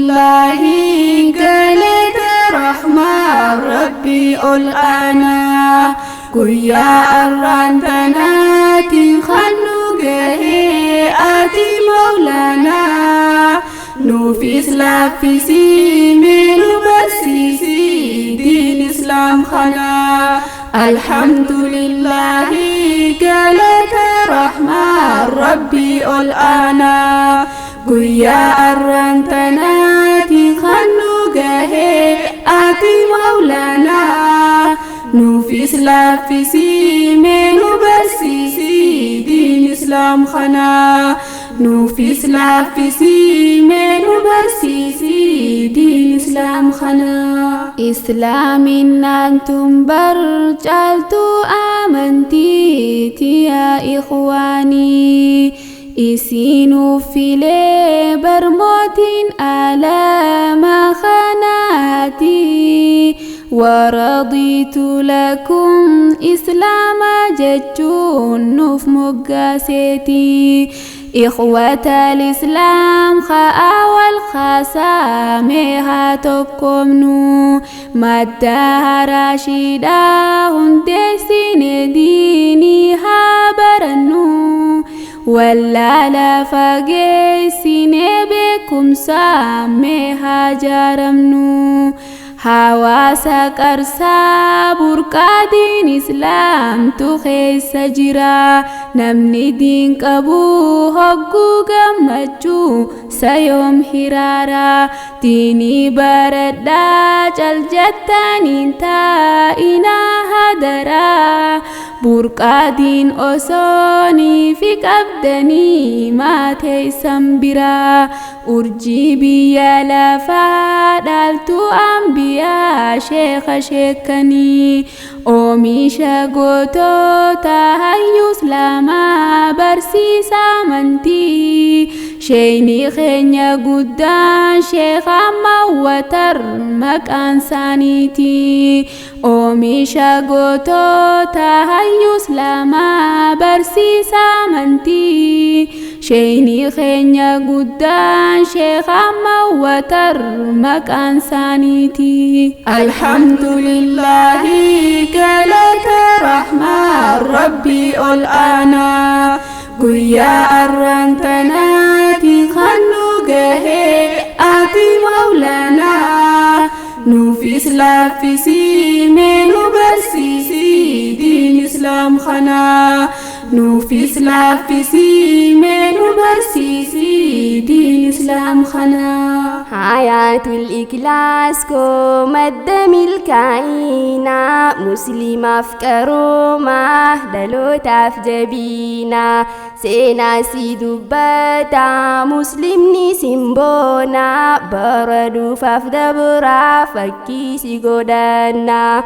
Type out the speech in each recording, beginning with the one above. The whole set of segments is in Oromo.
Alhamdulillahi galata rahmaan rabbii ol aanaa guyyaa arraan tanaatiin kan nu gahee ati mawlaanaa nuufis laaffisii mee nu barsiisii diin islaam kanaa. Alhamdulillahi galata rahmaan rabbii ol aanaa guyyaa arraan tanaatiin kan nu gahee ati mawlaanaa nuufis laaffisii mee nu barsiisii diin islaam kanaa nuufis laaffisii mee nu barsiisii diin islaam kanaa. Islaaminaan tun bar caaltuu amantiiti yaa ikhwaanii. Isinuu filee barmootiin alama kanaati. ورضيت لكم إسلام جتشون نوف مقاسيتي. إخوة الإسلام خاء والخسامها تقومنو مدها راشدا هندسين ديني برنو ولا لا فقيسين بكم سامها جارمنو. Hawaasa qarsaa burqaa diin islaamtu keessa jira. Namni diin qabu hogguu gammachuu sayoom hiraara. Diinii baradhaa cal jettaniin taa'inaa hadaraa. Burqaa diin osoonii fi qabdanii maateessan biraa. Urjii biyya lafaa dhaaltu ambiyaa sheeka sheekanii. Oomisha gootota hayyuu islaamaa barsiisa amantii. Sheeyni keenya guddaan sheeka Mawwatar maqaan isaaniiti. Oomisha gootota hayyuu islaamaa barsiisa amantii. Sheeyni keenya guddaan sheeka Mawwatar maqaan isaaniiti. Alhamdulillahi galata rahmaan rabbii ol aanaa guyyaa arraan tanaatiin kan nu gahee ati mawlaanaa nuufis laaffisii mee nu barsiisii diin islaam kanaa nuufis laaffisii mee nu barsiisii diin islaam kanaa. Hayatul Ikhlas koo madda milkaa'inaa musliimaaf qaroomaa dhalootaaf jabinaa seenaa si dubbataa muslimni simboonaa bara dhufaaf dabraa fakkii si godhannaa.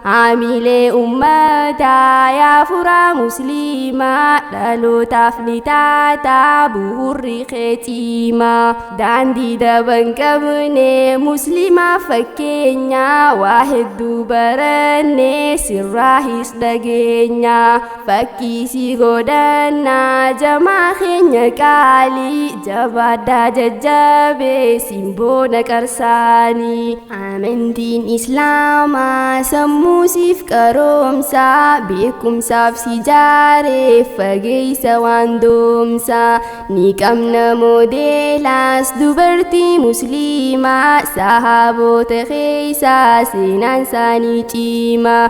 Haamilee ummataa yaa furaa musliimaa dhalootaaf ni taataa bu'uurri keetiimaa. Daandii daban qabne musliimaaf fakkeenyaa waa hedduu baranne sirraahis dhageenya. Fakkii si godhannaa jamaa keenya qaalii jabaadhaa jajjabee simboona qarsaanii. Amantiin islaamaa sammuu siif qaroomsaa beekumsaaf si jaaree fageessa waan doomsaa. Ni qabna moodeelaas dubartii musliimaa sahaabota keessaa seenaan isaanii cimaa.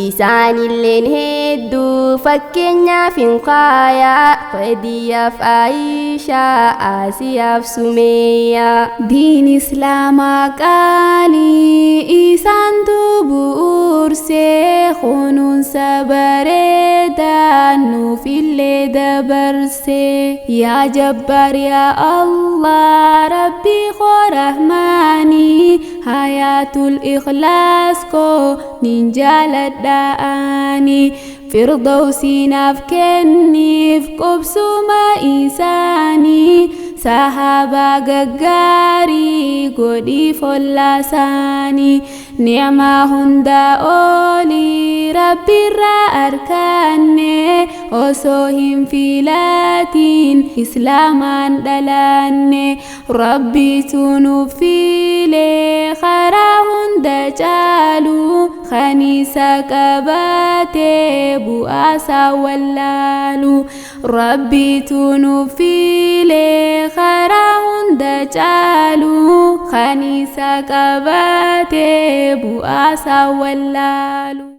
Isaanilleen hedduu fakkeenyaaf hin qaayaa Khadiyaaf Aayishaa Asiyaaf Sumeeyyaa. Diin islaamaa qaalii isaantu bu'uursee kunuunsa bareedaa nuufillee dabarsee. Yaa Jabbaar yaa Allah rabbii koo rahmaanii hayatul ikhlaas koo nin jaaladha ani. Firdawsiinaaf kenniif qubsuma isaanii sahaabaa gaggaarii godhii follaasaanii. Ni'maa hundaa olii rabbiirraa arkaan. Osoo hin filatiin islaamaan dhalanne. Rabbitu nuuf filee karaa hunda caalu, kan isa qabatee bu'aasaa wallaalu. Rabbitu nuuf filee karaa hunda caalu, kan isa qabatee bu'aasaa wallaalu.